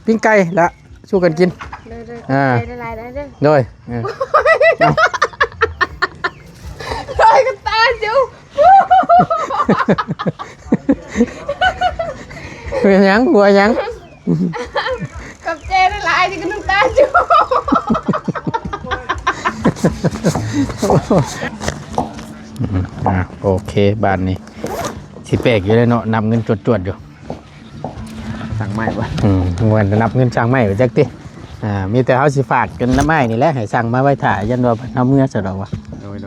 ປີ້ງໄກ່ລະສູ່ກັນກິນ. ໂດຍໆ ອ່າ ຂອບໃຈຫຼາຍໆເດີ. ໂດຍ ເອີ ໂດຍ ກໍຕາຢູ່. ເປັນຫຍັງ? ຫົວຫຍັງ? ຂອບໃຈຫຼາຍໆ ທີ່ກະນ້ຳຕາຈູ. ອືມ ອ່າ ໂອເຄ ບາດນີ້ຊິແປກຢູ່ເດ້ເນາະ ນັບເງິນຈວດໆຢູ່. ສັ່ງໃໝ່ບໍ່? ອືມ ວ່ານັບເງິນສັ່ງໃໝ່ໄປຈັກຕິ. ອ່າ ມີແຕ່ເຮົາຊິຝາກກັນນຳອ້າຍນີ້ແຫຼະ ໃຫ້ສັ່ງມາໄວ້ຖ້າ ຢ້ານວ່າເຮົາເມືອຊະດອກວ່າ. ໂດຍໆໆ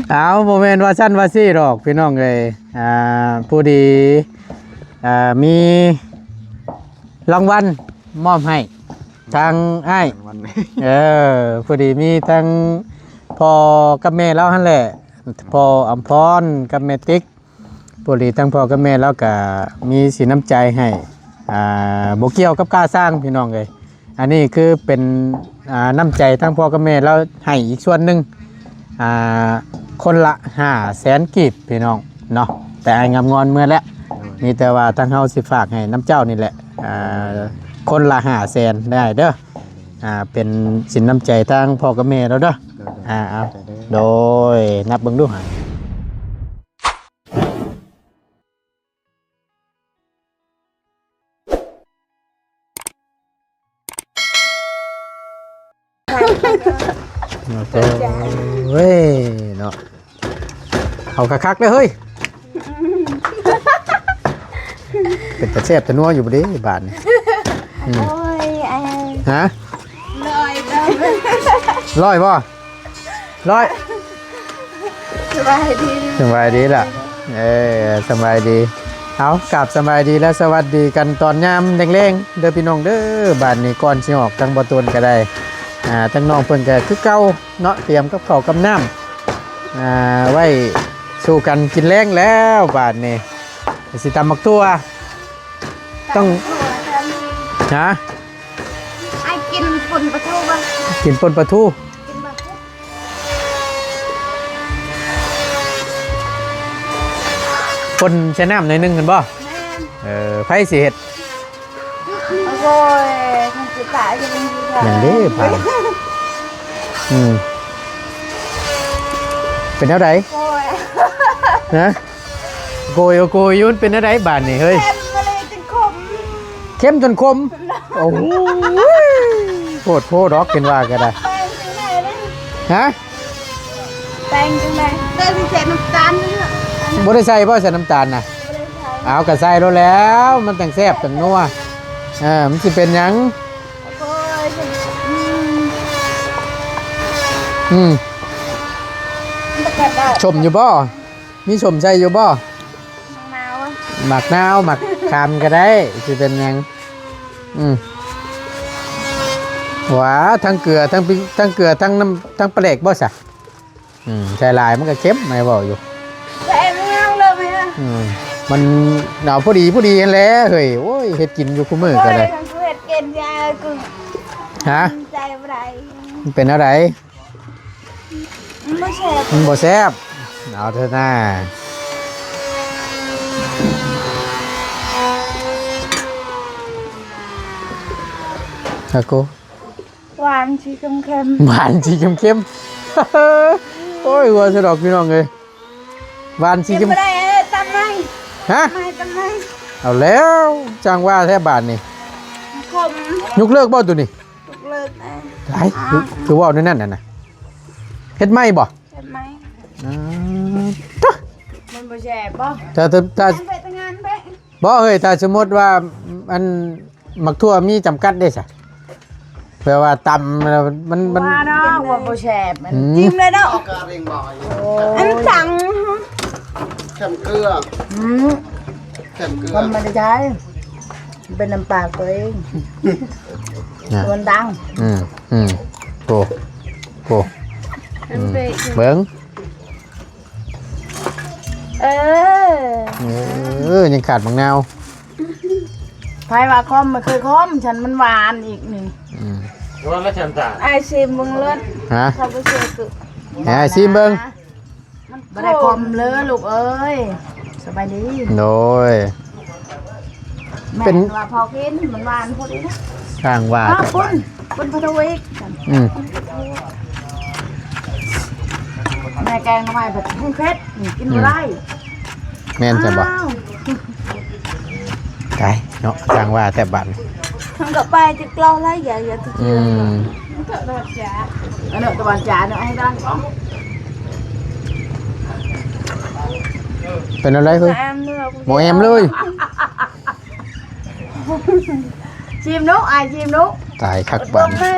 ເອົາ ບໍ່ແມ່ນວ່າຊັ້ນວ່າຊີ້ດອກພີ່ນ້ອງເອີຍ. ອ່າ ຜູ້ດີ ອ່າ ມີລາງວັນມອບໃຫ້ທາງອ້າຍ. ລາງວັນ ເອີ ຜູ້ດີມີທັງພໍ່ກັບແມ່ລາວຫັ້ນແຫຼະ ພໍ່ອຳພອນກັບແມ່ຕິກ. ພໍດີທັງພໍ່ກັບແມ່ລາວກະມີສິນນ້ຳໃຈໃຫ້ ອ່າ ບໍ່ກ່ຽວກັບຄ່າສ້າງພີ່ນ້ອງເອີຍ. ອັນນີ້ຄືເປັນ ອ່າ ນ້ຳໃຈທັງພໍ່ກັບແມ່ລາວໃຫ້ອີກສ່ວນໜຶ່ງ ອ່າ ຄົນລະຫ້າແສນກີບພີ່ນ້ອງເນາະ. ແຕ່ອ້າຍງາມງອນເມືອແລ້ວ ໂດຍ ມີແຕ່ວ່າທາງເຮົາຊິຝາກໃຫ້ນຳເຈົ້ານີ້ແຫຼະ ອ່າ ຄົນລະຫ້າແສນເດີອ້າຍເດີ. ອ່າ ເປັນສິນນ້ຳໃຈທາງພໍ່ກັບແມ່ລາວເດີ. ໂດຍໆ ອ່າ ເອົາ ໂດຍ ນັບເບິ່ງດູຫາ. ໂອ້ຍເນາະ ເອົາຄັກໆເດີເຮີ້ຍ. ເປັນຕາແຊບຕານົວຢູ່ບໍ່ເດບາດນີ້? ອືມ ໂອ້ຍ ອ້າຍ ຮະ? ຮ້ອຍ ຮ້ອຍບໍ່? ຮ້ອຍ ສະບາຍດີ ສະບາຍດີລະ ເອີ ສະບາຍດີ. ເອົາ ກາບສະບາຍດີ ແລະ ສະຫວັດດີກັນຕອນຍາມແລງໆເດີພີ່ນ້ອງເດີ. ບາດນີ້ກ່ອນຊິອອກ ທາງບໍ່ຕູນກໍໄດ້ ອ່າ ທາງນ້ອງເພິ່ນກໍຄືເກົ່າເນາະ ຕຽມກັບເຂົ້າກັບນ້ຳ ອ່າ ໄວ້ສູ່ກັນກິນແລງແລ້ວ. ບາດນີ້ຊິຕຳໝາກຖົ່ວ ຕ້ອງ ຕຳຖົ່ວ ຫາ ອ້າຍກິນປົ່ນປາທູບໍ່? ກິນປົ່ນປາທູ ກິນບໍ່? ປົ່ນໃສ່ນ້ຳໜ້ອຍໜຶ່ງຫັ້ນບໍ່? ແມ່ນ ເອີ ໃຜຊິເຮັດ? ໂອ້ຍ ມັນຊິຕາຍຢູ່ ຍັງເດ້ ຜ່ານ ອືມ ເປັນແນວໃດ? ໂອ້ຍ ຮະ? ໂກຍ ໂກຍຢູ່ ມັນເປັນແນວໃດບາດນີ້ເຮີ້ຍ? ເຄັມຈົນຂົມ ເຄັມຈົນຂົມ. ໂອ້ໂຫ ໂພດໂພດອກ ເພິ່ນວ່າກໍໄດ້. ຮະ? ແປງຈັ່ງໃດ? ເອີ ຊິໃສ່ນ້ຳຕານນີ້. ບໍ່ໄດ້ໃສ່ບໍ່? ໃສ່ນ້ຳຕານນະ? ບໍ່ໄດ້ໃສ່. ເອົາ ກໍໃສ່ໂລດແລ້ວ ມັນຈັ່ງແຊບຈັ່ງນົວ. ເອີ ມັນຊິເປັນຫຍັງ? ໂອ້ຍ ອືມ ອືມ ມັນກໍໄດ້ ສົ້ມຢູ່ບໍ່? ມີສົ້ມໃສ່ຢູ່ບໍ່? ໝາກນາວ ໝາກນາວ ໝາກຂາມກໍໄດ້ ຊິເປັນຫຍັງ? ອືມ ຫວາ ທັງເກືອ ທັງປິ ທັງເກືອ ທັງນ້ຳ ທັງປາແດກບໍ່ຊະ? ອືມ ໃສ່ຫຼາຍມັນກໍເຄັມ ແມ່ເວົ້າຢູ່ ໃສ່ງາມເລີຍແມ່. ອືມ ມັນເອົາພໍດີ ພໍດີຫັ້ນແຫຼະເຮີ້ຍ. ໂອ້ຍ ເຮັດກິນຢູ່ຄູ່ມື້ກໍໄດ້ ໂອ້ຍ ທັງເຮັດກິນ ຢາ ຄື ຮະ? ໃສ່ບໍ່ໄດ້ ມັນເປັນແນວໃດ? ມັນບໍ່ແຊບ ມັນບໍ່ແຊບ ເອົາເຖາະນາ. ອາໂກ ຫວານສີເຄັມໆ ຫວານສີເຄັມໆ. ໂອ້ຍ ຫົວສະດອກພີ່ນ້ອງເອີຍ ຫວານສີເຄັມ. ກິນບໍ່ໄດ້ ເອີ ຕຳໃໝ່ ຮະ? ຕຳໃໝ່ ຕຳໃໝ່. ເອົາແລ້ວ ຈັ່ງວ່າແທ້ບາດນີ້ ຂົມ ຍົກເລີກບໍ່ໂຕນີ້? ຍົກເລີກ ໄດ້ ຄື ຄືເວົ້າແນວນັ້ນນະ ເຮັດໃໝ່ບໍ່? ເຮັດໃໝ່ ອືມ ຕະ ມັນບໍ່ແຊບບໍ່? ຖ້າ ຖ້າ ຖ້າ ງານໄປ ງານໄປ ບໍ່ເຮີ້ຍ ຖ້າສົມມຸດວ່າ ອັນ ໝາກຖົ່ວມີຈຳກັດເດ້ຊະ ແປວ່າຕຳແລ້ວມັນ ມັນ ວ່າເນາະ ວ່າບໍ່ແຊບ ມັນ ອືມ ຈິ້ມເລີຍເນາະ ເອົາກະເລັ່ງບໍ່ ໂອ້ຍ ອັນສັງ ແຄມເກືອ ອືມ ແຄມເກືອ ມັນບໍ່ໄດ້ໃຊ້ ເປັນນ້ຳປາກຕົວເອງ ນະ ສ່ວນດັງ ອືມ ອືມ ໂອ້ ໂອ້ ອືມ ເບິ່ງ ເອີ ເອີ ຍັງຂາດໝາກນາວ ໃຜວ່າຂົມ ມັນຄືຂົມ ຊັ້ນມັນຫວານອີກນີ້ ອືມ ວ່າແລ້ວຊັ້ນຕາ ອ້າຍຊີມເບິ່ງເລີດ ຮະ ຖ້າບໍ່ເຊື່ອຄື ໃຫ້ອ້າຍຊີມເບິ່ງ ມັນບໍ່ໄດ້ຂົມເລີຍລູກເອີຍ ສະບາຍດີ ໂດຍ ແມ່ນ ເປັນ ວ່າພໍກິນ ມັນຫວານພໍດີນະ. ຊ່າງວ່າ ອ້າວ ແຕ່ ປຸ້ນ ບ້ານ ປຸ້ນພັດທະວີກ. ອືມ ແມ່ແກງໜໍ່ໄມ້ແບບເຜັດ ກິນ ອືມ ບໍ່ໄດ້. ແມ່ນຊັ້ນບໍ່? ອ້າວ ຕາຍເນາະ ຊ່າງວ່າແຕ່ບາດນີ້. ມັນກໍໄປຈະເລົ່າຫຼາຍຢ່າງ ຢ່າ ອືມ ອັນນັ້ນຕະວັນຈານໃຫ້ບ້ານ ເປັນແນວໃດເຮີ້ຍ? ບໍ່ແອມເລີຍ. ຊີມດູ ອ້າຍຊີມດູ. ຕາຍຄັກບາດນີ້.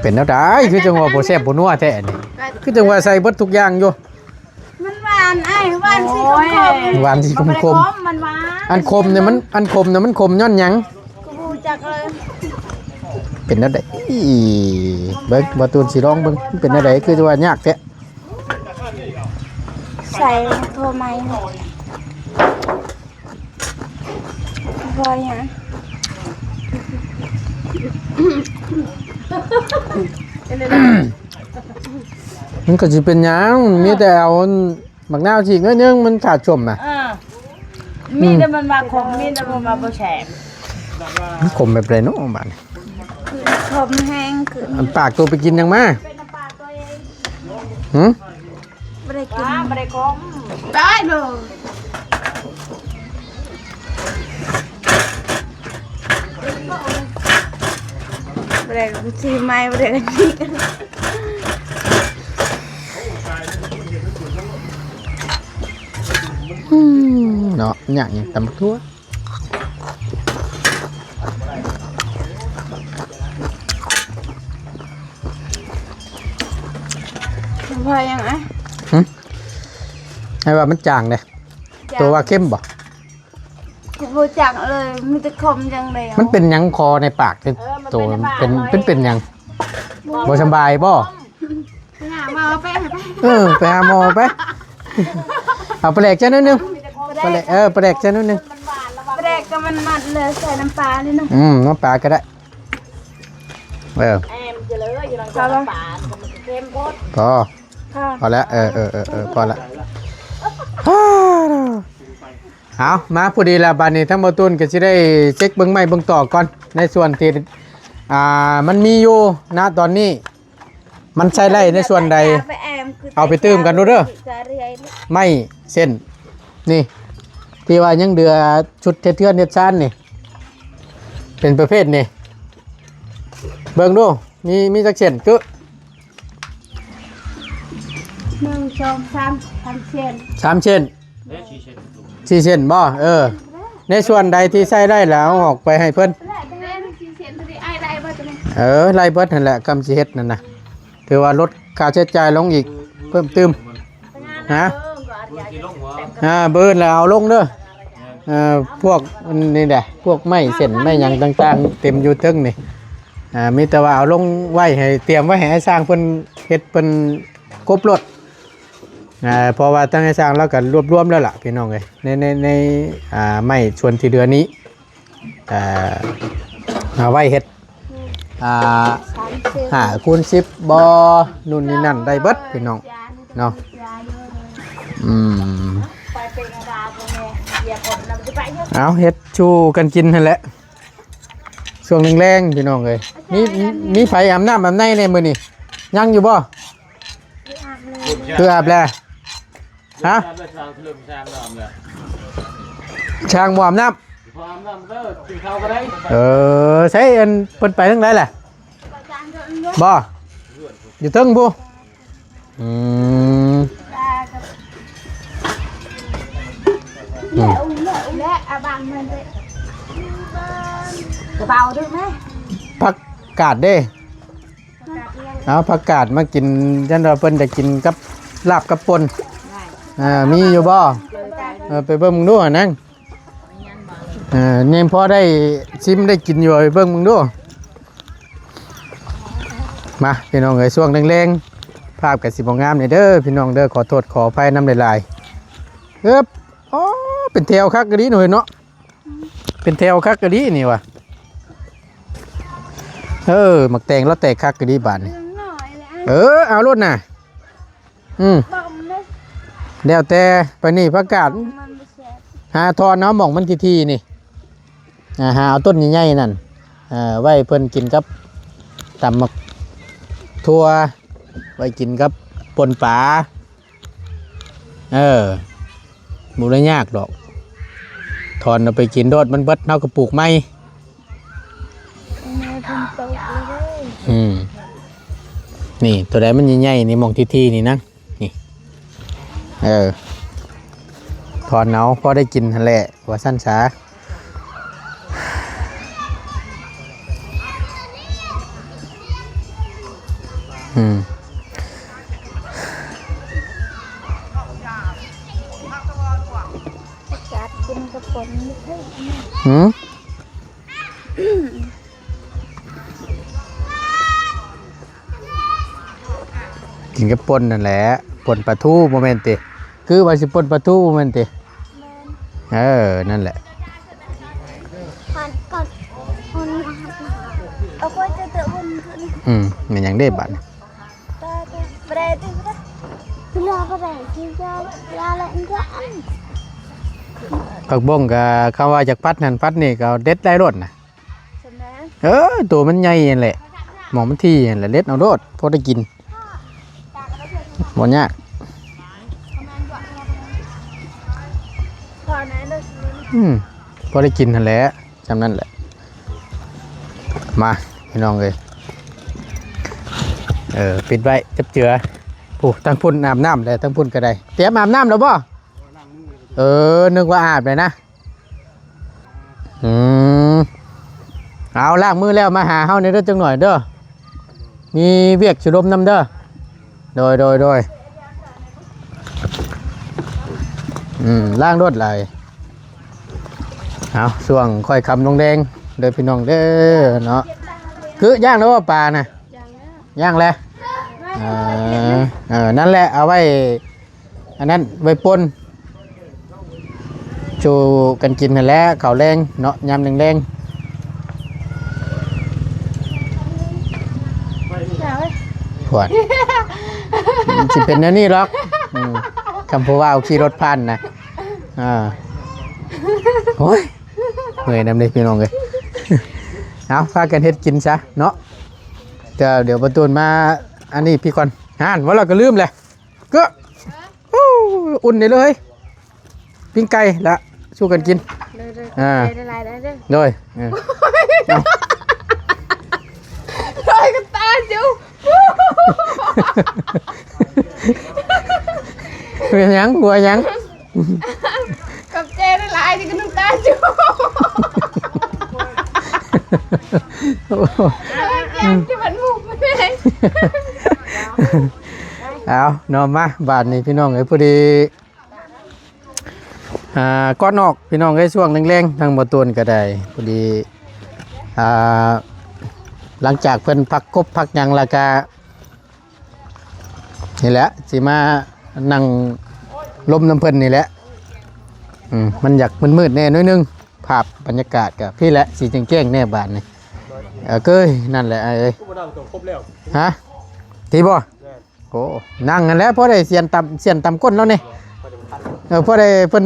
ເປັນແນວໃດ? ຄືຈັ່ງວ່າບໍ່ແຊບບໍ່ນົວແທ້ນີ້. ຄືຈັ່ງວ່າໃສ່ເບິດທຸກຢ່າງຢູ່. ມັນຫວານອ້າຍ ຫວານຊິຂົມໆ. ໂອ້ຍ ຫວານຊິຂົມໆ. ມັນບໍ່ໄດ້ຂົມ ມັນຫວານ. ອັນຂົມນີ້ມັນ ອັນຂົມນີ້ມັນຂົມຍ້ອນຫຍັງ? ກໍບໍ່ຮູ້ຈັກເລີຍ. ເປັນແນວໃດ? ເບິ່ງ ບ່າວຕູນຊິລອງເບິ່ງ ມັນເປັນແນວໃດ? ຄືວ່າຍາກແທ້. ໃສ່ຖົ່ວໄໝ. ບໍ່ຫຍັງ. ມັນກໍຊິເປັນຫຍັງ? ມີແຕ່ເອົາໝາກນາວສີກໜ້ອຍໜຶ່ງ ມັນຂາດສົ້ມນະ. ເອີ ມີແຕ່ມັນວ່າຂົມ ມີແຕ່ມັນວ່າບໍ່ແຊບ. ມັນຂົມແບບໃດເນາະບາດນີ້? ຂົມແຮງຂຶ້ນ. ອັນປາກໂຕໄປກິນຫຍັງມາ? ຫຶ? ບໍ່ໄດ້ກິນ ບໍ່ໄດ້ກົມ ຕາຍເລີຍ. ບໍ່ໄດ້ກໍຊື້ໃໝ່ ບໍ່ໄດ້ກໍນີ້. ອືມ ເນາະ ຍາກຫຍັງຕຳທົ່ວ. ບໍ່ຍັງອະ? ຫຶ? ໃຫ້ວ່າມັນຈາງເດ້. ຈາງ. ຕົວວ່າເຄັມບໍ່? ບໍ່ຈັກເລີຍ ມີແຕ່ຂົມຢ່າງດຽວ. ມັນເປັນຫຍັງຄໍໃນປາກ? ເອີ ໂຕ ມັນເປັນ ເປັນ ເປັນຫຍັງ? ບໍ່ສະບາຍບໍ່? ໄປຫາໝໍໄປ ໄປ ເອີ ໄປຫາໝໍໄປ. ເອົາປາແດກໃສ່ໜ້ອຍໜຶ່ງ ປາແດກ ເອີ ປາແດກໃສ່ໜ້ອຍໜຶ່ງ. ປາແດກກໍມັນມັນເລີຍ ໃສ່ນ້ຳປານີ້ນະ. ອືມ ນ້ຳປາກໍໄດ້. ເອີ ແອມຈະເລີຍຢູ່ນຳປາ ມັນກໍເຄັມໂພດ. ພໍ ພໍ ພໍແລ້ວ. ເອີ ເອີ ເອີ ເອີ ພໍແລ້ວ. ເອົາ ມາພໍດີລະ ບາດນີ້ທາງບ່າວຕູນກໍຊິໄດ້ເຊັກເບິ່ງໄມ້ເບິ່ງຕອກກ່ອນ ໃນສ່ວນທີ່ ອ່າ ມັນມີຢູ່ນະຕອນນີ້. ມັນໃຊ້ໄດ້ໃນສ່ວນໃດ ເອົາໄປຕື່ມກັນດູເດີ. ໄມ້ເສັ້ນນີ້ ທີ່ວ່າຍັງເຫຼືອຊຸດເຮັດເຮືອນເຮັດຊານນີ້ ເປັນປະເພດນີ້ ເບິ່ງດູ ມີ ມີຈັກເສັ້ນ? ຄື ໜຶ່ງ ສອງ ສາມ ສາມເສັ້ນ ສາມເສັ້ນ. ສີ່ເສັ້ນບໍ່? ເອີ ໃນສ່ວນໃດທີ່ໃຊ້ໄດ້ລະເອົາອອກໄປໃຫ້ເພິ່ນ. ເອີ ໄດ້ເບິດຫັ້ນແຫຼະ ຄຳຊິເຮັດນັ້ນນະ ຖືວ່າລົດຄ່າໃຊ້ຈ່າຍລົງອີກເພີ່ມຕື່ມນະ. ອ່າ ມື້ອື່ນລະເອົາລົງເດີ. ເອີ ພວກນີ້ແຫຼະ ພວກໄມ້ເສັ້ນໄມ້ຫຍັງຕ່າງໆ ເຕັມຢູ່ເທິງນີ້. ອ່າ ມີແຕ່ວ່າເອົາລົງໄວ້ໃຫ້ ຕຽມໄວ້ໃຫ້ອ້າຍຊ່າງເພິ່ນເຮັດ ເພິ່ນກົບໂລດ. ອ່າ ເພາະວ່າທາງອ້າຍຊ່າງລາວກໍລວບລວມແລ້ວລະພີ່ນ້ອງເອີຍ ໃນ ໃນ ໃນ ອ່າ ໄມ້ສ່ວນທີ່ເຫຼືອນີ້ ອ່າ ເອົາໄວ້ເຮັດ ອ່າ ຫ້າຄູນສິບບໍ່ ນູ່ນນີ້ນັ້ນໄດ້ເບິດພີ່ນ້ອງເນາະ. ອືມ ເອົາເຮັດສູ່ກັນກິນຫັ້ນແຫຼະ ຊ່ວງແລງໆ ພີ່ນ້ອງເອີຍ. ມີ ມີໃຜອາບນ້ຳອາບໃນແດ່ມື້ນີ້ ຍັງຢູ່ບໍ່? ຄືອາບແລ້ວ ຮະ? ຊ່າງບໍ່ອາບນ້ຳ. ເອີ ໃສ ອັນ ເພິ່ນໄປທາງໃດລະ? ບໍ່ ຢູ່ເທິງພຸ້ນ. ອືມ ອືມ ແລະ ອາບັງມັນເດ້ ກະເປົາຖືກໄໝ? ຜັກກາດເດ້. ເອົາຜັກກາດມາກິນ ຢ້ານວ່າເພິ່ນຈະກິນກັບລາບກັບປົ່ນ. ເອີ ມີຢູ່ບໍ່? ເອີ ໄປເບິ່ງເບິ່ງດູຫັ້ນນາງ. ເອີ ຍັງພໍໄດ້ຊິມໄດ້ກິນຢູ່ ໄປເບິ່ງເບິ່ງດູ. ມາ ພີ່ນ້ອງເອີຍ ຊ່ວງແລງໆ ພາບກໍຊິບໍ່ງາມນີ້ເດີ ພີ່ນ້ອງເດີ ຂໍໂທດຂໍອະໄພນຳຫຼາຍໆ. ເອີບ ອໍ ເປັນແຖວຄັກອີ່ຫຼີເນາະ ເນາະ. ເປັນແຖວຄັກອີ່ຫຼີນີ້ຫວາ. ເອີ ໝາກແຕງລາວແຕກຄັກອີ່ຫຼີບາດນີ້. ເອີ ເອົາໂລດນະ. ອືມ ແລ້ວແຕ່ ໄປນີ້ຜັກກາດ ຫາທອນເອົາໝ່ອງມັນຖີ່ໆນີ້. ອ່າ ຫາເອົາຕົ້ນໃຫຍ່ໆນັ້ນ ເອີ ໄວ້ເພິ່ນກິນກັບຕຳໝາກຖົ່ວ ໄວ້ກິນກັບປົ່ນປາ. ເອີ ບໍ່ໄດ້ຍາກດອກ ຖອນເອົາໄປກິນໂລດ ມັນເບິດເຮົາກໍປູກໃໝ່. ແມ່ເພິ່ນຕົກເລີຍເດີ. ອືມ ນີ້ ໂຕໃດມັນໃຫຍ່ໆນີ້ ໝ່ອງທີ່ໆນີ້ນະ ນີ້ ເອີ ຖອນເອົາ ພໍໄດ້ກິນຫັ້ນແຫຼະ ວ່າຊັ້ນສາ. ອືມ ຈັດກິນກັບປົ່ນນີ້ເດີ. ຫືມ? ກິນກັບປົ່ນນັ້ນແຫຼະ ປົ່ນປາທູບໍ່ແມ່ນຕິ? ຄືວ່າຊິປົ່ນປາທູບໍ່ແມ່ນຕິ? ແມ່ນ. ເອີ ນັ້ນແຫຼະ. ຜ່ານກ່ອນ ອ່ອນມາຫາ ເອົາໄປເຕີໆ ອືມ ແມ່ນຫຍັງເດ້ບາດນີ້? ຜັກບົ້ງກະ ຄຳວ່າຢາກຜັດນັ້ນຜັດນີ້ກໍເດັດໄດ້ໂລດນະ. ເອີ ໂຕມັນໃຫຍ່ຫັ້ນແຫຼະ ໝ່ອງມັນຖີ່ຫັ້ນແຫຼະ ເດັດເອົາໂລດ ພໍໄດ້ກິນ ບໍ່ຍາກ. ອືມ ພໍໄດ້ກິນຫັ້ນແຫຼະ ຊ່ຳນັ້ນແຫຼະ. ມາ ພີ່ນ້ອງເອີຍ ເອີ ປິດໄວ້ຈັບເຈືອ. ຜູ້ ທາງພຸ້ນອາບນ້ຳແລ້ວ ທາງພຸ້ນກໍໄດ້. ຕຽມອາບນ້ຳແລ້ວບໍ່? ເອີ ນຶກວ່າອາບແລ້ວນະ. ອືມ ເອົາ ລ້າງມືແລ້ວມາຫາເຮົາແດ່ເດີ ຈັກໜ້ອຍເດີ ມີວຽກຊິລົມນຳເດີ. ໂດຍ ໂດຍ ໂດຍ ອືມ ລ້າງໂລດຫຼາຍ. ເອົາ ຊ່ວງຄ່ອຍຄ່ຳລົງແລງເດີ ພີ່ນ້ອງເດີເນາະ. ຄືຍ່າງແລ້ວບໍ່ປານະ? ຍ່າງແລ້ວ ຍ່າງແລ້ວ. ເອີ ເອີ ນັ້ນແຫຼະ ເອົາໄວ້ ອັນນັ້ນໄວ້ປົ່ນສູ່ກັນກິນຫັ້ນແຫຼະ ເຂົ້າແລງເນາະ ຍາມແລງໆ. ຫວາຍ ມັນຊິເປັນແນວນີ້ດອກ. ອືມ ຄຳຜູ້ວ່າວຂີ່ລົດຜ່ານນະ. ອ່າ ໂອ້ຍ ເມື່ອຍນຳເດ້ພີ່ນ້ອງເອີຍ. ເອົາ ພາກັນເຮັດກິນຊະເນາະ. ດຽວ ດຽວປະຕູນມາ ອັນນີ້ພີ່ກ່ອນ. ຫັ້ນ ເວົ້າແລ້ວກໍລືມແຫຼະ. ເກືອ ໂອ້ ອຸ່ນນີ້ເລີຍ ປີ້ງໄກ່ລະສູ່ກັນກິນ. ໂດຍ ໂດຍ ອ່າ ຂອບໃຈຫຼາຍໆເດີ. ໂດຍ ເອີ ໂດຍ ກໍຕາຈຸ ເປັນຫຍັງ? ຫົວຫຍັງ? ຂອບໃຈຫຼາຍໆ ທີ່ກະນ້ຳຕາຈຸ ແກງທີ່ມັນໝູກ. ເອົາເນາະ ມາບາດນີ້ພີ່ນ້ອງເອີຍ ພໍດີ ອ່າ ກ່ອນອອກພີ່ນ້ອງເອີຍ ຊ່ວງແລງໆ ທາງບໍ່ຕວນກໍໄດ້ ພໍດີ ອ່າ ຫຼັງຈາກເພິ່ນພັກກົບພັກຫຍັງແລ້ວກະ ນີ້ແຫຼະ ຊິມານັ່ງລົມນຳເພິ່ນນີ້ແຫຼະ. ອືມ ມັນຢາກມືດໆແດ່ໜ້ອຍໜຶ່ງ ພາບບັນຍາກາດກໍພີ້ແຫຼະ ຊິແຈ້ງໆແດ່ບາດນີ້. ເອີ ເກີຍ ນັ້ນແຫຼະອ້າຍເອີຍ. ຄືບໍ່ນັ່ງຕົວຄົບແລ້ວ? ຮະ? ທີ່ບໍ່? ແມ່ນ. ໂອ້ ນັ່ງຫັ້ນແຫຼະ ພໍໄດ້ສຽນຕຳ ສຽນຕຳກົ້ນລາວນີ້. ເອີ ພໍໄດ້ເພິ່ນ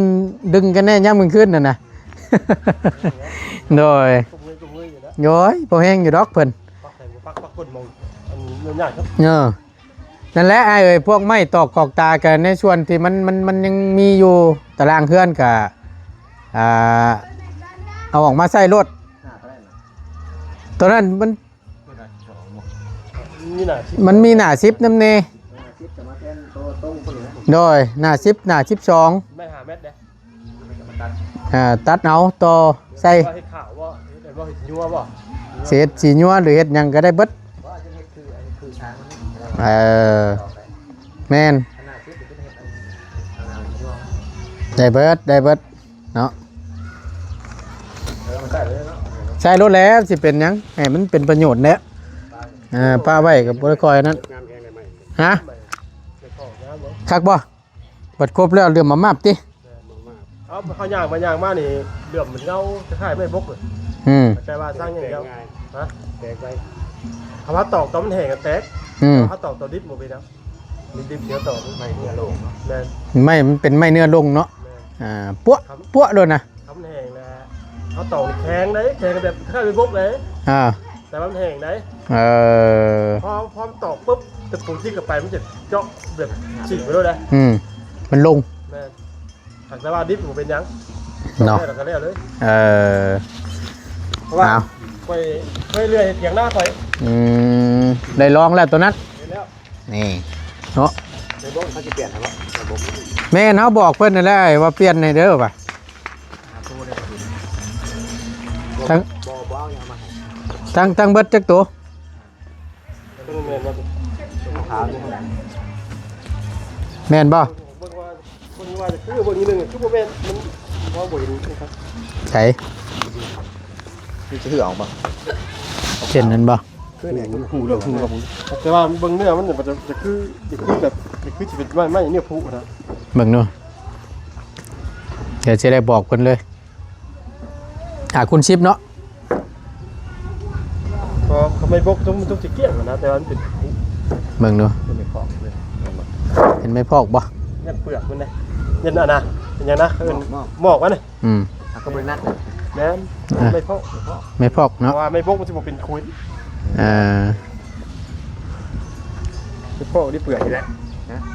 ດຶງກັນແດ່ຍາມກາງຄືນນັ້ນນະ. ໂດຍ ໂອ້ຍ ພໍແຮງຢູ່ດອກເພິ່ນ. ເອີ ນັ້ນແຫຼະອ້າຍເອີຍ ພວກໄມ້ຕອກກອກຕາກະໃນສ່ວນທີ່ມັນ ມັນ ມັນຍັງມີຢູ່ຕາລ່າງເຮືອນກະ ອ່າ ເອົາອອກມາໃຊ້ໂລດ. ຕອນນັ້ນມັນ ມັນມີໜ້າສິບນຳແດ່. ໂດຍ ໜ້າສິບ ໜ້າສິບສອງ ແມ່ນຫ້າແມັດເດ້. ອ່າ ຕັດເອົາຕໍ່ໃສ່ ເຮັດຂາວບໍ່? ເຮັດ ເຮັດບໍ່? ເຮັດຍົວບໍ່? ຊິເຮັດສີຍົວ ຫຼືເຮັດຫຍັງກໍໄດ້ເບິດ. ເອີ ແມ່ນ ໄດ້ເບິດ ໄດ້ເບິດເນາະ. ໃຊ້ໂລດແລ້ວ ຊິເປັນຫຍັງ ໃຫ້ມັນເປັນປະໂຫຍດແຫຼະ. ເອີ ປະໄວ້ກໍບໍ່ໄດ້ຄ່ອຍນັ້ນ. ຮະ? ຄັກບໍ່? ບັດຄົບແລ້ວເຫຼື້ອມມາມາບຕິ. ເອົາ ເຮົາຍ່າງໄປຍ່າງມານີ້ ເຫຼື້ອມມັນເງົາຄ້າຍໆໄມ້ບົກເລີຍ. ອືມ ແຕ່ວ່າສ້າງຢ່າງດຽວ. ຮະ? ແຕກໄປ. ຖ້າວ່າຕອກຕອນມັນແຫ້ງກໍແຕກ. ອືມ ຖ້າຕອກຕອນດິບບໍ່ເປັນຫຍັງ. ດິບໆ ດຽວຕອກໄມ້ເນື້ອລົງເນາະ. ແມ່ນ ໄມ້ມັນເປັນໄມ້ເນື້ອລົງເນາະ. ແມ່ນ ອ່າ ປົວະ ປົວະໂລດນະ. ຖ້າມັນແຫ້ງແລ້ວ ເຮົາຕອກນີ້ແຂງເດ້ ແຂງແບບຄ້າຍໆເປັນບົກເດ້ ອ່າ ແຕ່ວ່າມັນແຫ້ງເດ້. ເອີ ພໍ ພໍມັນຕອກປຶບ ຕະປູຈິກເຂົ້າໄປ ມັນຈະເຈາະແບບສີກໄປໂລດເດ້. ອືມ ມັນລົງ ແມ່ນ. ຫາກແຕ່ວ່າດິບບໍ່ເປັນຫຍັງ ເນາະ ແລ້ວກໍແລ້ວເລີຍ. ເອີ ເພາະວ່າ ອ້າວ ຂ້ອຍ ຂ້ອຍເລື່ອຍເຮັດຖຽງນາຂ້ອຍ. ອືມ ໄດ້ລອງແລ້ວໂຕນັ້ນ ເຮັດແລ້ວ ນີ້ເນາະ. ໄດ້ບອກເຂົາຊິປ່ຽນໃຫ້ບໍ່? ໄດ້ບອກ ແມ່ນ ເຮົາບອກເພິ່ນນັ້ນແຫຼະວ່າປ່ຽນໃຫ້ເດີວ່າ. ຫາໂຕໄດ້ບໍ່? ທັງ ບໍ່ ບໍ່ເອົາຫຍັງມາໃຫ້ ທັງ ທັງເບິດຈັກໂຕ? ແມ່ນບໍ່? ເບິ່ງວ່າ ເບິ່ງວ່າຄື ເບິ່ງອີກໜຶ່ງຄືບໍ່ແມ່ນ ມັນ ເຮົາບໍ່ເຫັນ. ໃສ? ຄືຊິເອົາບໍ່? ເຫັນນັ້ນບໍ່? ຄືແຫຼະ ຄື ແຕ່ວ່າເບິ່ງເນື້ອມັນຈະ ຈະຄື ຈະຄືແບບ ຈະຄືຊິເປັນໄມ້ ໄມ້ເນື້ອຜຸນະ. ເບິ່ງດູ ດຽວຊິໄດ້ບອກເພິ່ນເລີຍ. ອ່າ ຄູນສິບເນາະ. ກໍ ກໍໄມ້ບົກ ຕ້ອງ ຕ້ອງຊິກ້ຽງນະ ແຕ່ວ່າມັນເປັນ ເບິ່ງດູ ເປັນໄມ້ພອກເລີຍ ເຫັນໄມ້ພອກບໍ່? ຍັນເປືອກມັນເດ້ ຍັນອັນນະ ເປັນຫຍັງນະ ເອີ້ນໝອກ ໝອກມັນນະ. ອືມ ອ່ະ ກໍບໍ່ໄດ້ໜັກນະ ແມ່ນ ອ່າ ໄມ້ພອກ ໄມ້ພອກເນາະ ເພາະວ່າໄມ້ບົກມັນຊິບໍ່ເປັນຂຸຍ. ອ່າ ໄມ້ພອກນີ້ເປືອກນີ້ແຫຼະ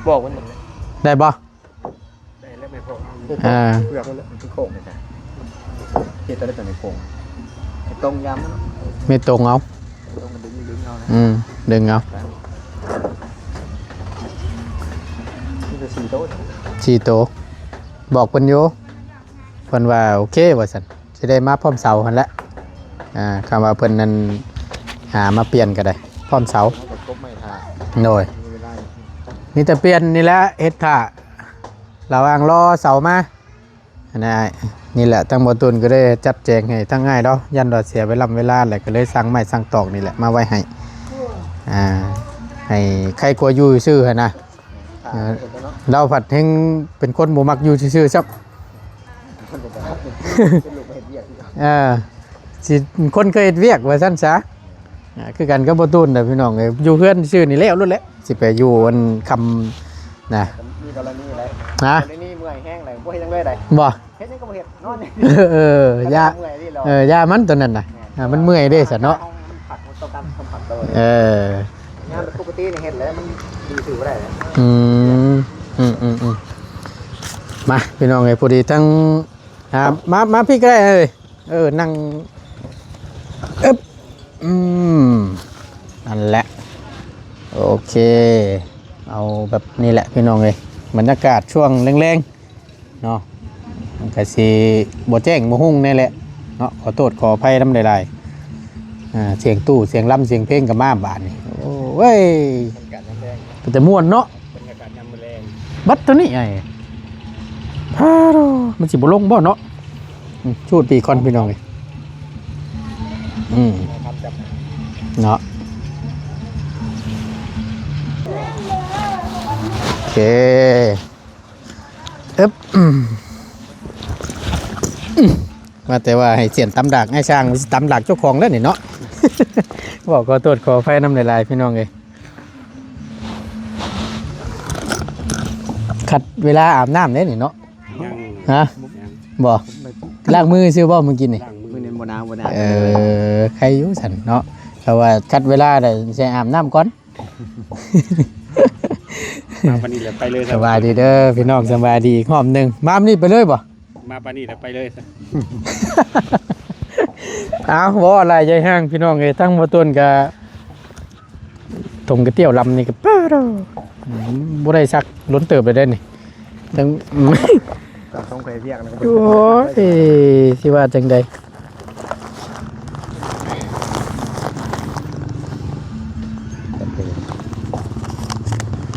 ໝອກມັນ ໄດ້ບໍ່? ໄດ້ແລ້ວແມ່ພວກ ອ່າ ເປືອກມັນແຫຼະ ມັນຄືໂຄ້ງນີ້ຈ້ະ ເຮັດໄດ້ແລ້ວແຕ່ແມ່ໂຄ້ງ ໄມ່ຕົງຢາມມັນເນາະ ໄມ່ຕົງເອົາ ຕົງກໍດຶງ ດຶງເອົານະ ອືມ ດຶງເອົາ ມີແຕ່ສີ່ໂຕ ສີ່ໂຕ ບອກເພິ່ນຢູ່ ເພິ່ນວ່າໂອເຄວ່າຊັ້ນ. ຊິໄດ້ມາພ້ອມເສົາຫັ້ນແຫຼະ ອ່າ ຄຳວ່າເພິ່ນນັ້ນຫາມາປ່ຽນກໍໄດ້ ພ້ອມເສົາ ເຮົາກໍກົບໄມ້ຖ້າ ໂດຍ ມີເວລາ ມີແຕ່ປ່ຽນນີ້ແຫຼະ ເຮັດຖ້າ ລະຫວ່າງລໍເສົາມາ ອັນນັ້ນ ນີ້ແຫຼະ ທາງບໍ່ຕູນກໍໄດ້ຈັດແຈງໃຫ້ທາງອ້າຍລາວ ຢ້ານວ່າເສຍເວລາ ເວລາ ແລ້ວກໍເລີຍສັ່ງໄມ້ສັ່ງຕອກນີ້ແຫຼະ ມາໄວ້ໃຫ້ ອ່າ ໃຫ້ໄຄກວ່າຢູ່ຊື່ຫັ້ນນະ. ເອີ ເຮົາພັດແຮ່ງເປັນຄົນບໍ່ມັກຢູ່ຊື່ໆຊ້ຳ ເອີ ຊິ ຄົນເຄີຍເຮັດວຽກວ່າຊັ້ນຊະ ອ່າ ຄືກັນກັບບໍ່ຕູນເດີພີ່ນ້ອງເອີຍ ຢູ່ເຮືອນຊື່ນີ້ແລ້ວໂລດແຫຼະ ຊິໄປຢູ່ອັນຄຳນະ ມີກໍລະນີແຫຼະ ຮະ ກໍລະນີເມື່ອຍແຮງແລ້ວ ບໍ່ເຮັດຫຍັງເລີຍໃດ ບໍ່ ເຮັດຫຍັງກໍບໍ່ເຮັດ ນອນ ເອີ ຢ່າ ເມື່ອຍເດ້ ເອີ ຢ່າມັນຕົວນັ້ນນະ ອ່າ ມັນເມື່ອຍເດ້ຊັ້ນເນາະ ເຮົາ ເຮົາມັນພັກ ມັນຕ້ອງການພັກໂຕເດ້ ເອີ ງານປົກກະຕິນີ້ເຮັດແລ້ວ ມັນດີຖືບໍ່ໄດ້ແລ້ວ ອືມ ອືມໆໆ ມາ ພີ່ນ້ອງເອີຍ ພໍດີທັງ ອ່າ ມາ ມາພີ້ກໍໄດ້ເອີຍ ເອີ ນັ່ງ ອຶບ ອືມ ນັ້ນແຫຼະ ໂອເຄ ເອົາແບບນີ້ແຫຼະ ພີ່ນ້ອງເອີຍ ບັນຍາກາດຊ່ວງແລງໆ ເນາະ ມັນກະຊິບໍ່ແຈ້ງບໍ່ຮຸ່ງແນ່ແຫຼະເນາະ ຂໍໂທດຂໍອະໄພນຳຫຼາຍໆ ອ່າ ສຽງຕູ້ ສຽງລຳ ສຽງເພງກໍມາບາດນີ້ ໂອ້ຍ ເປັນຕາມ່ວນເນາະ ບັດໂຕນີ້ ອ້າຍ ພາໂດ ມັນຊິບໍ່ລົງບໍ່ເນາະ ອືມ ຊູດປີກກ່ອນ ພີ່ນ້ອງເອີຍ ອືມ ເນາະ ໂອເຄ ອຶບ ອືມ ອືມ ວ່າແຕ່ວ່າໃຫ້ສຽນຕຳດາກ ອ້າຍຊ່າງຊິຕຳດາກເຈົ້າຂອງແລ້ວນີ້ເນາະ ເວົ້າຂໍໂທດຂໍອະໄພນຳຫຼາຍໆ ພີ່ນ້ອງເອີຍ ຂັດເວລາອາບນ້ຳເດ້ນີ້ເນາະ ຍັງ ຮະ ຍັງ ບໍ່ ລ້າງມືຊື່ບໍ່ມື້ກີ້ນີ້ ລ້າງມື ມື້ນີ້ບໍ່ໜາວ ບໍ່ໜາວ ເອີ ໄຄຢູ່ຊັ້ນເນາະ ເພາະວ່າຂັດເວລາໄດ້ໃສ່ອາບນ້ຳກ່ອນ ມາປານນີ້ແລ້ວໄປເລີຍ ສະບາຍດີເດີພີ່ນ້ອງ ສະບາຍດີອີກຮອບໜຶ່ງ ມາປານນີ້ໄປເລີຍບໍ່ ມາປານນີ້ແລ້ວໄປເລີຍ ອ້າວ ບໍ່ຫຼາຍໃຫຍ່ຫ້າງ ພີ່ນ້ອງເອີຍ ທັງບໍ່ຕົ້ນກະ ຖົງກະຕ້ຽວລຳນີ້ກະ ປາດ ບໍ່ໄດ້ຊັກດົນເຕີບແລ້ວເດ້ນີ້ ທັງ ກະສົ່ງໄປວຽກນະ ໂອ້ຍ ຊິວ່າຈັ່ງໃດ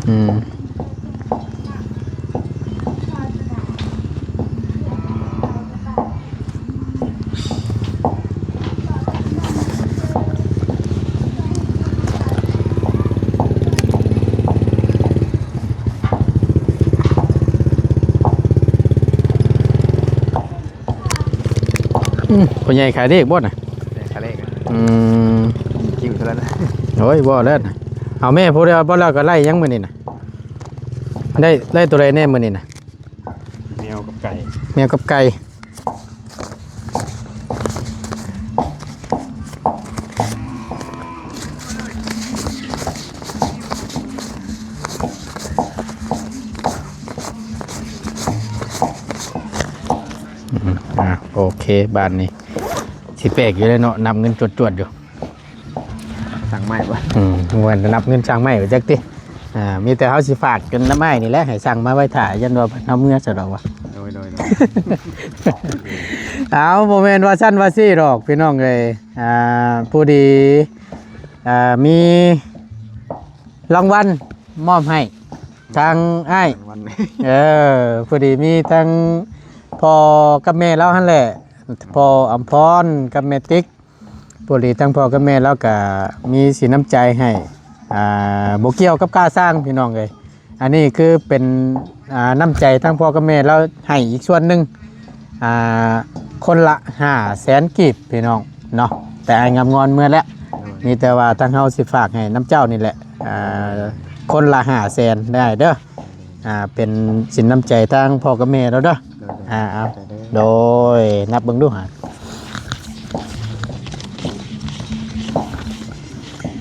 ອືມ ອືມ ພໍ່ໃຫຍ່ຂາຍເລກບໍ່ນະ? ຂາຍເລກ ອືມ ຄິວເທົ່ານັ້ນ ໂອ້ຍ ບໍ່ແລ້ວນະ ເອົາແມ່ຜູ້ດຽວບໍ່ ແລ້ວກໍໄລ່ຫຍັງມື້ນີ້ນະ? ໄດ້ ໄດ້ໂຕໃດແດ່ມື້ນີ້ນະ? ແມວກັບໄກ່ ແມວກັບໄກ່. ເຄ ບາດນີ້ຊິແປກຢູ່ເດ້ເນາະ ນັບເງິນຈວດໆຢູ່. ຊ່າງໄມ້ບໍ່? ອືມ ວ່ານັບເງິນຊ່າງໄມ້ໄປຈັກຕິ. ອ່າ ມີແຕ່ເຮົາຊິຝາກກັນນຳອ້າຍນີ້ແຫຼະ ໃຫ້ຊ່າງມາໄວ້ຖ້າ ຢ້ານວ່າເພິ່ນເອົາເມືອຊະດອກວ່າ. ໂດຍ ໂດຍ ໂດຍ. ເອົາ ບໍ່ແມ່ນວ່າຊັ້ນວ່າຊີ້ດອກ ພີ່ນ້ອງເອີຍ. ອ່າ ພໍດີ ອ່າ ມີລາງວັນມອບໃຫ້ທາງອ້າຍ. ລາງວັນ ເອີ ພໍດີມີທັງພໍ່ກັບແມ່ລາວຫັ້ນແຫຼະ ພໍ່ອຳພອນກັບແມ່ຕິກ. ພໍດີທັງພໍ່ກັບແມ່ລາວກະມີສິນນ້ຳໃຈໃຫ້ ອ່າ ບໍ່ກ່ຽວກັບຄ່າສ້າງ ພີ່ນ້ອງເອີຍ. ອັນນີ້ຄືເປັນ ອ່າ ນ້ຳໃຈທັງພໍ່ກັບແມ່ລາວໃຫ້ອີກສ່ວນໜຶ່ງ ອ່າ ຄົນລະຫ້າແສນກີບ ພີ່ນ້ອງເນາະ. ແຕ່ອ້າຍງາມງອນເມືອແລ້ວ ໂດຍ ມີແຕ່ວ່າທາງເຮົາຊິຝາກໃຫ້ນຳເຈົ້ານີ້ແຫຼະ ອ່າ ຄົນລະຫ້າແສນ ໄດ້ເດີ. ອ່າ ເປັນສິນນ້ຳໃຈທາງພໍ່ກັບແມ່ລາວເດີ. ໂດຍ ໂດຍ ອ່າ ເອົາ ໂດຍ ນັບເບິ່ງດູຫາ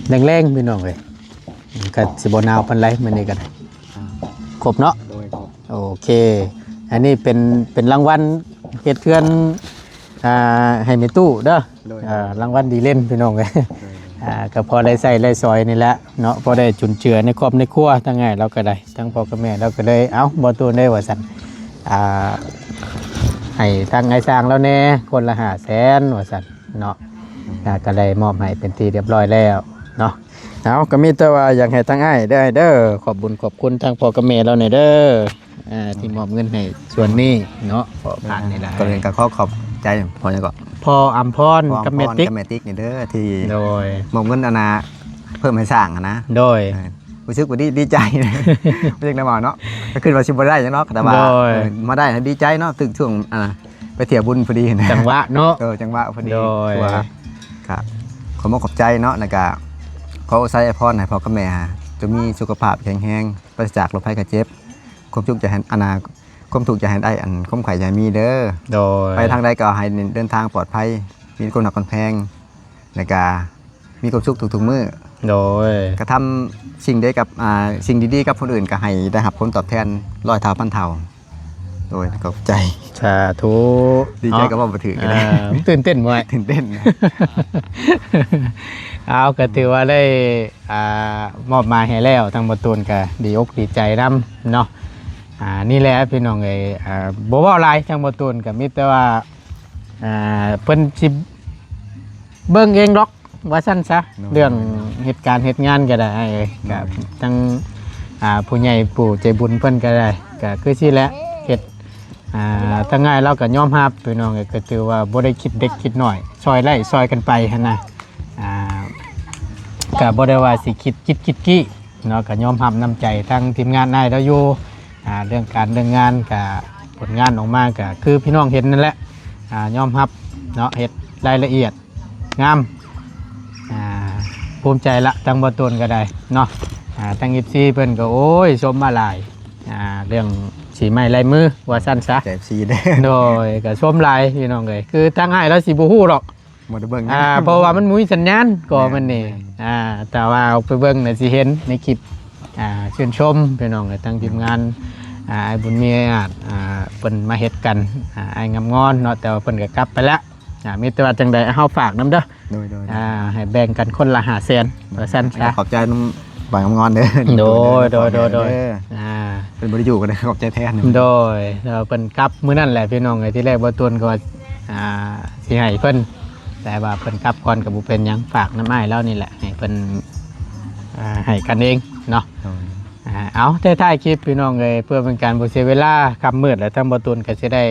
ແລງໆ ພີ່ນ້ອງເອີຍ. ກໍຊິບໍ່ໜາວປານໃດມື້ນີ້ກໍໄດ້. ອ່າ ຄົບເນາະ? ໂດຍ ຄົບ. ໂອເຄ ອັນນີ້ເປັນ ເປັນລາງວັນເຮັດເຮືອນ ອ່າ ໃຫ້ແມ່ຕູ້ເດີ. ໂດຍ ອ່າ ລາງວັນດີເດັ່ນ ພີ່ນ້ອງເອີຍ. ໂດຍ ອ່າ ກໍພໍໄດ້ໃຊ້ໄດ້ສອຍນີ້ແຫຼະເນາະ ພໍໄດ້ຈຸນເຈືອໃນຄອບໃນຄົວ. ທັງອ້າຍລາວກໍໄດ້ ທັງພໍ່ກັບແມ່ລາວກໍເລີຍ ເອົ້າ ບໍ່ຕູ້ເດ້ວ່າຊັ້ນ ອ່າ ໃຫ້ທາງອ້າຍຊ່າງລາວແດ່ ຄົນລະຫ້າແສນວ່າຊັ້ນເນາະ. ອ່າ ກໍໄດ້ມອບໃຫ້ເປັນທີ່ຮຽບຮ້ອຍແລ້ວເນາະ. ເອົາ ກໍມີແຕ່ວ່າຢາກໃຫ້ທາງອ້າຍເດີ ເດີ ຂອບບຸນຂອບຄຸນທາງພໍ່ກັບແມ່ລາວແດ່ເດີ ອ່າ ທີ່ມອບເງິນໃຫ້ສ່ວນນີ້ເນາະ. ພໍ່ຜ່ານນີ້ລະ ກ່ອນອື່ນກໍຂໍຂອບໃຈພໍ່ຫຍັງເກາະ? ພໍ່ອຳພອນ ພໍ່ອຳພອນ ກັບແມ່ຕິກ ກັບແມ່ຕິກນີ້ເດີ ທີ່ ໂດຍ ມອບເງິນອັນນ່າ ເພີ່ມໃຫ້ສ້າງຫັ້ນນະ. ໂດຍ ເອີ ຮູ້ສຶກວ່າດີ ດີໃຈ ບໍ່ຢາກໄດ້ເວົ້າເນາະ ກໍຄິດວ່າຊິບໍ່ໄດ້ຫຍັງເນາະ ແຕ່ວ່າ ໂດຍ ເອີ ມາໄດ້ ດີໃຈເນາະ. ຖືກຊ່ວງ ອ່າ ໄປທ່ຽວບຸນພໍດີນະ ຈັງຫວະເນາະ. ເອີ ຈັງຫວະພໍດີ ໂດຍ ຄືວ່າ ກໍຂໍຂອບໃຈເນາະ ແລ້ວກໍຂໍອວຍໄຊອວຍພອນໃຫ້ພໍ່ກັບແມ່ ຈົ່ງມີສຸຂະພາບແຂງແຮງ ປາສະຈາກໂລກໄພໄຂ້ເຈັບ ຄວາມທຸກຢ່າໃຫ້ ອັນນ່າ ຄວາມທຸກຢ່າໃຫ້ໄດ້ ອັນ ຄວາມໄຂ້ຢ່າໃຫ້ມີເດີ. ໂດຍ ໄປທາງໃດກໍໃຫ້ເດີນທາງປອດໄພ ມີຄົນຮັກຄົນແພງ ແລ້ວກໍມີຄວາມສຸກທຸກໆມື້. ໂດຍ ກະທຳສິ່ງໃດກັບ ອ່າ ສິ່ງດີໆກັບຄົນອື່ນ ກໍໃຫ້ໄດ້ຮັບຜົນຕອບແທນຮ້ອຍເທົ່າພັນເທົ່າ. ໂດຍ ຂອບໃຈ ສາທຸ. ດີໃຈກໍເວົ້າບໍ່ຖືກ ອ່າ ຕື່ນເຕັ້ນບໍ່ອ້າຍ? ຕື່ນເຕັ້ນ. ເອົາ ກໍຖືວ່າໄດ້ ອ່າ ມອບໝາຍໃຫ້ແລ້ວ ທາງບ່າວຕູນກໍດີອົກດີໃຈນຳເນາະ. ອ່າ ນີ້ແຫຼະພີ່ນ້ອງເອີຍ ອ່າ ບໍ່ເວົ້າຫຼາຍ ທາງບ່າວຕູນກໍມີແຕ່ວ່າ ອ່າ ເພິ່ນຊິເບິ່ງເອງດອກ ວ່າຊັ້ນຊະ. ໂດຍ ເລື່ອງເຮັດການເຮັດງານກໍໄດ້ອ້າຍເອີຍ. ໂດຍ ກໍທັງ ອ່າ ຜູ້ໃຫຍ່ຜູ້ໃຈບຸນເພິ່ນກໍໄດ້ ກໍຄືຊີ້ແຫຼະ ເຮັດ ອ່າ ທັງອ້າຍລາວກໍຍອມຮັບ ພີ່ນ້ອງເອີຍ ກໍຖືວ່າບໍ່ໄດ້ຄິດເດັກຄິດນ້ອຍ ຊ່ອຍໄດ້ຊ່ອຍກັນໄປຫັ້ນນະ. ອ່າ ກໍບໍ່ໄດ້ວ່າຊິຄິດຈິດຄິດກີ້ເນາະ ກໍຍອມຮັບນ້ຳໃຈທາງທີມງານອ້າຍລາວຢູ່. ອ່າ ເລື່ອງການເລື່ອງງານ ກໍຜົນງານອອກມາກໍຄືພີ່ນ້ອງເຫັນນັ້ນແຫຼະ. ອ່າ ຍອມຮັບເນາະ ເຮັດລາຍລະອຽດ ງາມ ອ່າ ພູມໃຈລະ ທາງບ່າວຕູນກໍໄດ້ເນາະ. ອ່າ ທາງເອັຟຊີເພິ່ນກໍ ໂອ້ຍ ຊົມມາຫຼາຍ ອ່າ ເລື່ອງສີໄມ້ລາຍມືວ່າຊັ້ນຊະ ເອັຟຊີເດ້. ໂດຍ ກໍຊົມຫຼາຍພີ່ນ້ອງເອີຍ ຄືທາງອ້າຍລາວຊິບໍ່ຮູ້ດອກ ບໍ່ໄດ້ເບິ່ງ ອ່າ ເພາະວ່າມັນບໍ່ມີສັນຍານກໍ ແມ່ນ ມັນນີ້ ແມ່ນ ອ່າ ແຕ່ວ່າເອົາໄປເບິ່ງນະຊິເຫັນໃນຄລິບ. ອ່າ ຊື່ນຊົມພີ່ນ້ອງເອີຍ ທາງທີມງານ ອ່າ ອ້າຍບຸນມີ ອ້າຍອາດ ອ່າ ເພິ່ນມາເຮັດກັນ ອ່າ ອ້າຍງາມງອນເນາະ ແຕ່ວ່າເພິ່ນກໍກັບໄປແລ້ວ. ອ່າ ມີແຕ່ວ່າຈັ່ງໃດເຮົາຝາກນຳເດີ ໂດຍ ໂດຍ ອ່າ ໃຫ້ແບ່ງກັນຄົນລະຫ້າແສນ ວ່າຊັ້ນຊະ. ຂອບໃຈນຳບ່າວງາມງອນເດີ. ໂດຍ ໂດຍ ໂດຍ ໂດຍ ອ່າ ເພິ່ນບໍ່ໄດ້ຢູ່ກໍໄດ້ຂອບໃຈແທນ. ໂດຍ ແລ້ວເພິ່ນກັບມື້ນັ້ນແຫຼະພີ່ນ້ອງເອີຍ ທີແລກບ່າວຕູນກໍວ່າ ອ່າ ຊິໃຫ້ເພິ່ນ ແຕ່ວ່າເພິ່ນກັບກ່ອນກໍບໍ່ເປັນຫຍັງ ຝາກນຳອ້າຍລາວນີ້ແຫຼະ ໃຫ້ເພິ່ນ ອ່າ ໃຫ້ກັນເອງເນາະ. ໂດຍ ອ່າ ເອົາ ແຕ່ທ້າຍຄລິບພີ່ນ້ອງເອີຍ ເພື່ອເປັນການບໍ່ເສຍເວລາ ຄ່ຳມືດແລ້ວ ທາງບ່າວຕູນກໍຊິໄດ້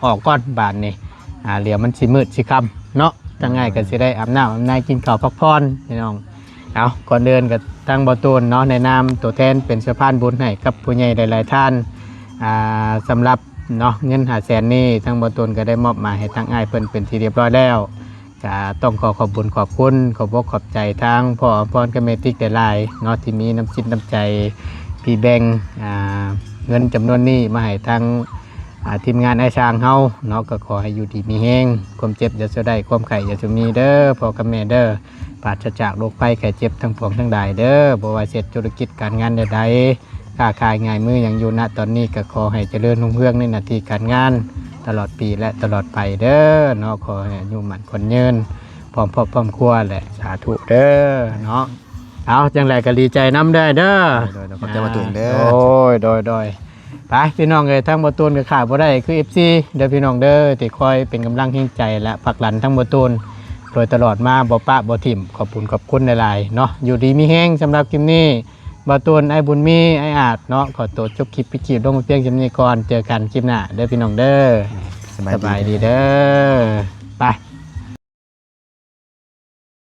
ອອກກ່ອນບາດນີ້ ອ່າ ດຽວມັນຊິມືດຊິຄ່ຳເນາະ. ທາງອ້າຍກໍຊິໄດ້ອາບນ້ຳອາບໃນ ກິນເຂົ້າພັກຜ່ອນພີ່ນ້ອງ. ເອົາ ກ່ອນອື່ນກໍທາງບ່າວຕູນເນາະ ໃນນາມຕົວແທນເປັນສະພານບຸນໃຫ້ກັບຜູ້ໃຫຍ່ຫຼາຍໆທ່ານ ອ່າ ສຳລັບເນາະ ເງິນຫ້າແສນນີ້ ທາງບ່າວຕູນກໍໄດ້ມອບໝາຍໃຫ້ທາງອ້າຍເພິ່ນເປັນທີ່ຮຽບຮ້ອຍແລ້ວ. ກະຕ້ອງຂໍຂອບບຸນຂອບຄຸນ ຂອບອົກຂອບໃຈທາງພໍ່ອຳພອນກັບແມ່ຕິກຫຼາຍໆເນາະ ທີ່ມີນ້ຳຈິດນ້ຳໃຈທີ່ແບ່ງ ອ່າ ເງິນຈຳນວນນີ້ມາໃຫ້ທາງ ອ່າ ທີມງານອ້າຍຊ່າງເຮົາເນາະ. ກໍຂໍໃຫ້ຢູ່ດີມີແຮງ ຄວາມເຈັບຢ່າສູ່ໄດ້ ຄວາມໄຂ້ຢ່າສູ່ມີເດີພໍ່ກັບແມ່ເດີ ປາສະຈາກໂລກໄພໄຂ້ເຈັບທັງປວງທັງຫຼາຍເດີ. ບໍ່ວ່າເຮັດທຸລະກິດການງານໃດໆ ຄ້າຂາຍງ່າຍມືຫຍັງຢູ່ນະຕອນນີ້ ກໍຂໍໃຫ້ຈະເລີນຮຸ່ງເຮືອງໃນໜ້າທີ່ການງານ ຕະຫຼອດປີ ແລະ ຕະຫຼອດໄປເດີເນາະ. ຂໍໃຫ້ອາຍຸໝັ້ນຂວັນຍືນ ພ້ອມຄອບພ້ອມຄົວ ແລະ ສາທຸເດີເນາະ. ເອົາ ຈັ່ງໃດກໍດີໃຈນຳເດີ ເດີ. ໂດຍໆ ຂອບໃຈບ່າວຕູນເດີ. ໂດຍ ໂດຍ ໂດຍ. ໄປພີ່ນ້ອງເອີຍ ທາງບ່າວຕູນກໍຂາດບໍ່ໄດ້ຄື ເອັຟຊີ ເດີພີ່ນ້ອງເດີ ທີ່ຄອຍເປັນກຳລັງແຮງໃຈ ແລະ ຜັກດັນທາງບ່າວຕູນໂດຍຕະຫຼອດມາ ບໍ່ປະບໍ່ຖິ້ມ. ຂອບຄຸນຂອບຄຸນຫຼາຍໆເນາະ. ຢູ່ດີມີແຮງ. ສຳລັບຄລິບນີ້ ບ່າວຕູນ ອ້າຍບຸນມີ ອ້າຍອາດເນາະ ຂໍຕົວຈົບຄລິບ ປິດຄລິບລົງໄປພຽງສ່ຳນີ້ກ່ອນ. ເຈີກັນຄລິບໜ້າເດີພີ່ນ້ອງເດີ. ສະບາຍດີເດີ. ໄປ.